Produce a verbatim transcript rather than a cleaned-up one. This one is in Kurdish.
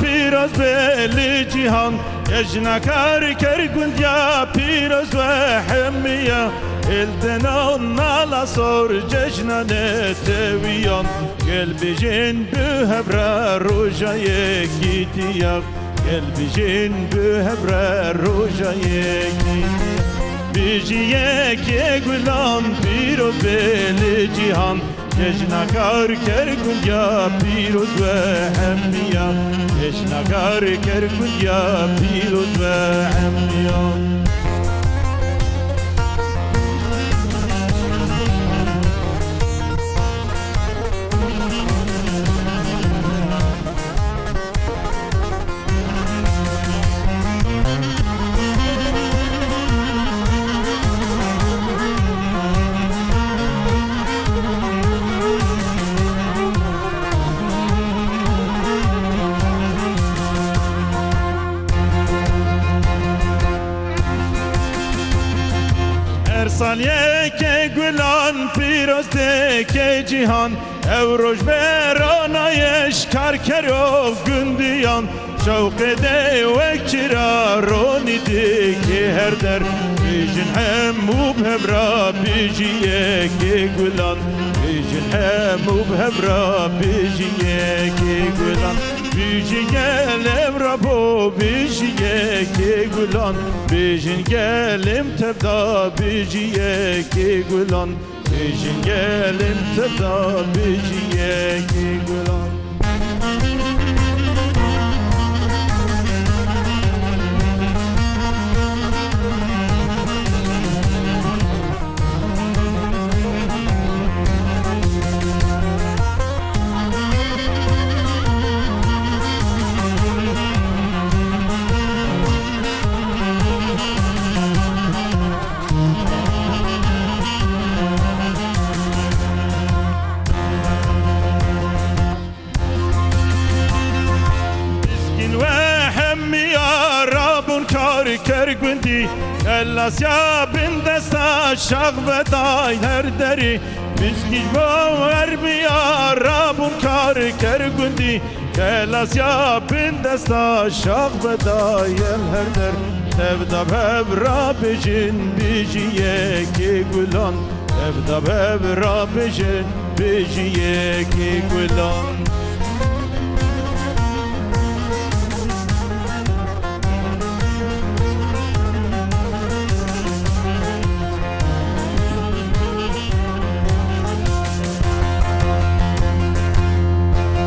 Pîroz be li cîhan, cejna karker gundiya pîroz we hemiya. Êl denan nala sor, cejna netewiyan. Gel bijîn bi hev re roja yekîtiya. Gel bijîn bi hev re roja yekîtiya. Bijî yekê gulan, pîroz be li cîhan. Cejna karker gundiya pîroz we hemiya. Cejna karker gundiya pîroz we hemiya. Her sal yekê gulan pîroz dike cîhan. Ew roj be ronayîş karker û gundiyan. Şewqê de wek çira ronî dike her der. Bijîn hemû bi hev re bijî yekê gulan. Bijîn hemû bi hev re bijî yekê gulan. Bijî gelê Rabo, bijî yekê gulan. Bijîn gelê me tevda, bijî yekê gulan. Bijîn gelê me tevda, bijî yekê gulan. Biskîn we hemiya rabûn karker gundî, kelasiya bin desta şax vedayî her derî. Biskîn bo wermiya rabûn karker gundî, kelasiya bin desta şax vedayî her der. Tevda bi hev re bijîn, bijî yekê gulan. Tevda bi hev re bijîn, bijî yekê gulan.